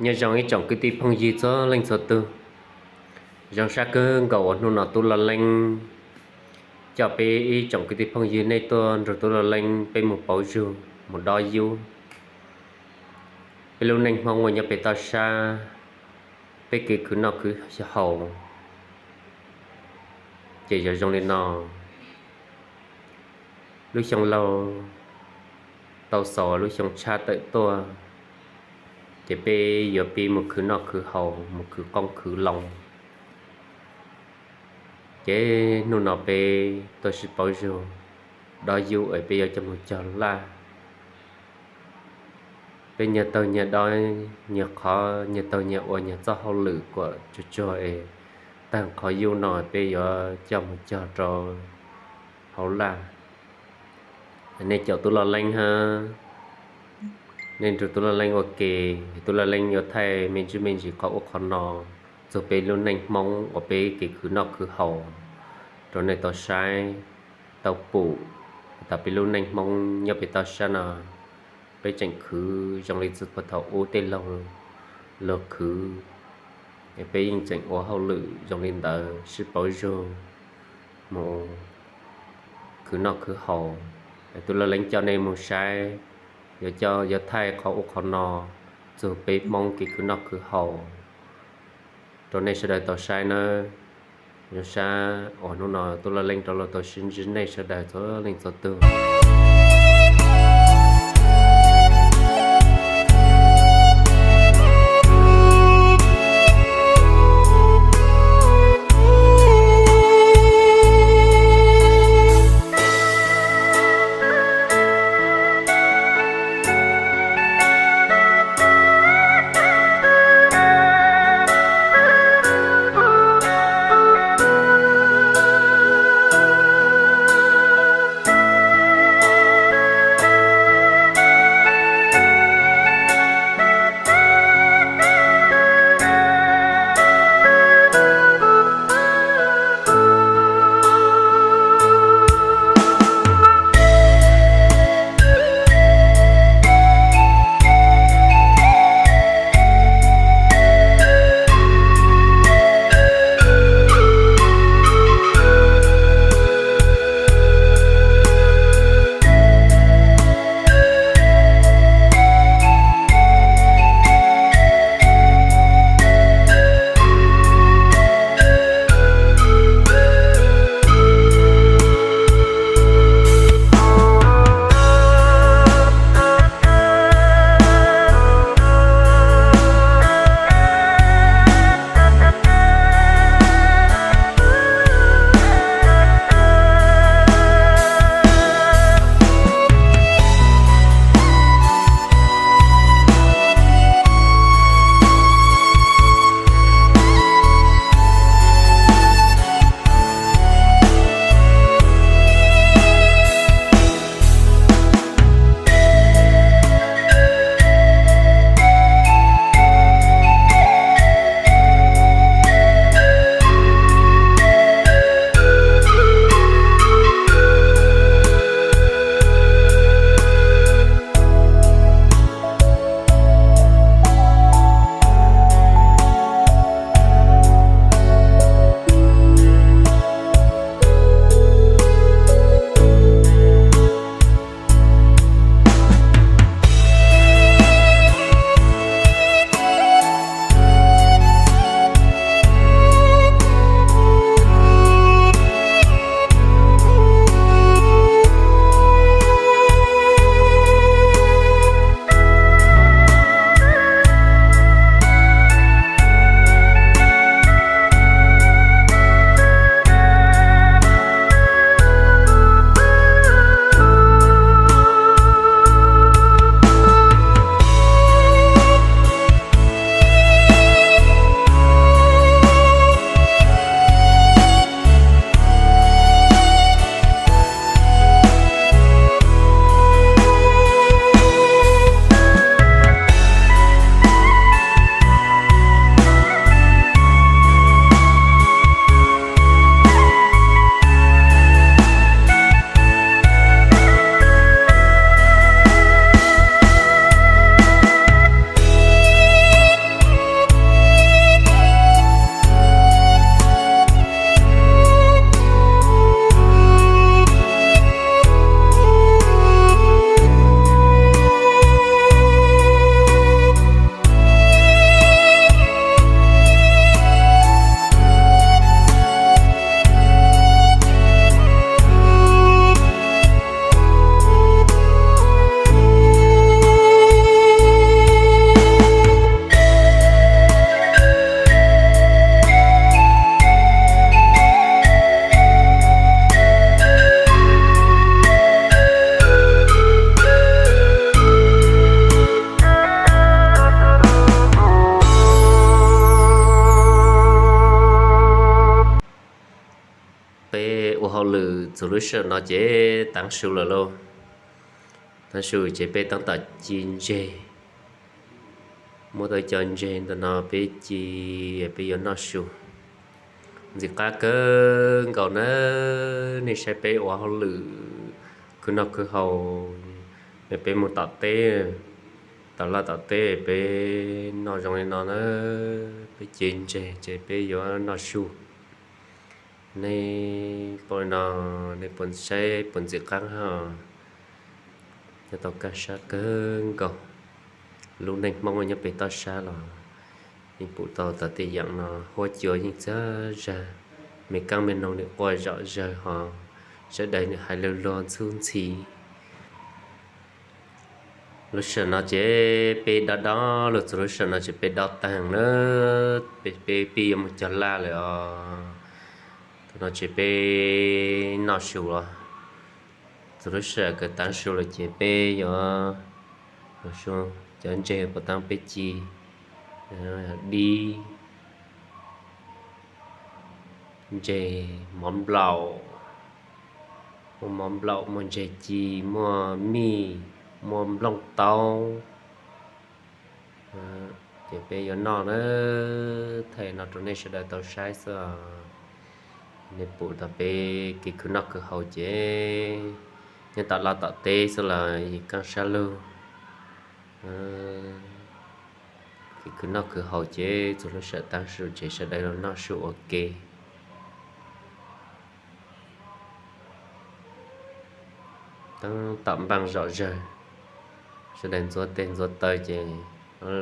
Nyob zoo ib tsoom kwv tij phooj ywg txhua leej txhua tug. Zoo sab kawg nkaus uas hnub no Tub Loj Leeb coj peb ib tsoom kwv tij phooj ywg nej tuaj nrug Tub Loj Leeb peb mus pauv zug mus dob yub peb lub neej Hmoob uas nyob pem toj sab, peb kev khwv noj khwv haus. Ces yog zoo li no, lub xyoo laug tau xaus lub xyoo tshab tawm tuaj, ces peb yuav pib mus khwv noj khwv haus, mus khwv qoob khwv loo. Ces hnub no peb tuaj sib pauv zug dob yub es peb yuav coj mus cog laj. Peb nyias taug nyias dob, nyias qhov nyias taug nyias ua nyias txoj hauj lwm kom tsuag tsuag es tag qhov yub no peb yuav coj mus cog rau hauv laj. Nej caum Tub Loj Leeb hab, nej nrug Tub Loj Leeb ua ke, Tub Loj Leeb yuav thaij me ntsis me ntsis qhov ub qhov no txug peb lub neej Hmoob uas peb kev khwv noj khwv haus rau nej tau saib tau pum, tas peb lub neej Hmoob nyob pem toj sab no, peb tseem khwv zoo li txug puag thaum ub tej laug luag khwv, es peb yeej tseem ua hauj lwm zoo li ntawd sib pauv zug mus khwv noj khwv haus. Tub Loj Leeb coj nej mus saib, yuav coj yuav thaij qhov ub qhov no txug peb Hmoob kev khwv noj khwv haus rau nej sawv daws tau saib nawb. Zoo sab uas hnub no Tub Loj Leeb rov los tau sib ntsib nej sawv daws txhua leej txhua tug. Lwm txug lub sij hawm no ces taav su lawm lauj. Taav su ces peb taab tom ci ntseg. Muab tau cov ntseg ntawm no peb ci, peb yuav noj su. Ntxim qab kawg nkaus na, nej saib peb ua hauj lwm khwv noj khwv haus, peb mus tom teb, tom laj tom teb peb noj zoo li no na, peb ci ntseg ces peb yuav noj su. Nej pom li no, nej puas saib puas ntxim qab hab? Nyob tau kaj sab kawg nkaus. Lub neej Hmoob nyob pem toj sab los yeej pum tau tas tej yaam no, huab cua yeej txag zag, me kaab me noog nwg quaj zom zawg hos sawv daws nwg hais lug luag ntxhub ntxhi. Lub sij hawm no ces peb dob dob lug txug lub sij hawm no ces peb dob taag na, peb pib yuav moog cog laj lawm os. Thaum no ces peb noj su los, txug lub sij hawm kws taav su lawm ces peb yuav, cov ntseg puas taab peb ci, dib, ntseg mov nplaum, muaj mov nplaum, muaj ntseg ci, muaj mij, muaj nplooj taub. Ces peb yuav noj na, thaij no rau nej sawv daws tau saib xwb. Nej pum tas peb kev khwv noj khwv haus ces nyob tom laj tom teb xwb los yeej kaj sab lug. Kev khwv noj khwv haus ces txug lub sij hawm taav su ces sawv daws los noj su ua ke. Taab tom npaaj zom zawg, sawv daws ntxuav teg ntxuav taw ces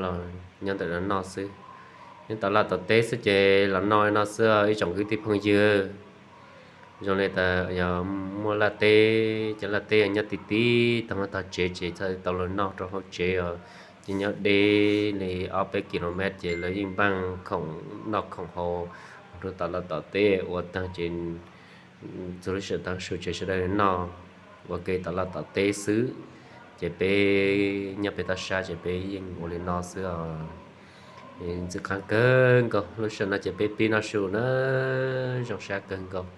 los nyob ntawm no noj xwb. Nyob tom laj tom teb xwb ces los noj no xwb ib tsoom kwv tij phooj ywg. Zoo li tas yog muaj laj teb, cov laj teb nyob ti ti tog mab tog tsev ces txhaj tau los noj rau hauv tsev os. Ces nyob deb li ob peb kilomev ces lawv yeej npaaj khoom noj khoom haus rau tom laj tom teb ua taag ces txug lub sij hawm taav su ces sawv daws noj ua ke tom laj tom teb xwb. Ces peb nyob pem toj sab ces peb yeej ua li no xwb os. Ntxim qab kawg nkaus, lub sij hawm no ces peb pib noj su na, zoo sab kawg nkaus.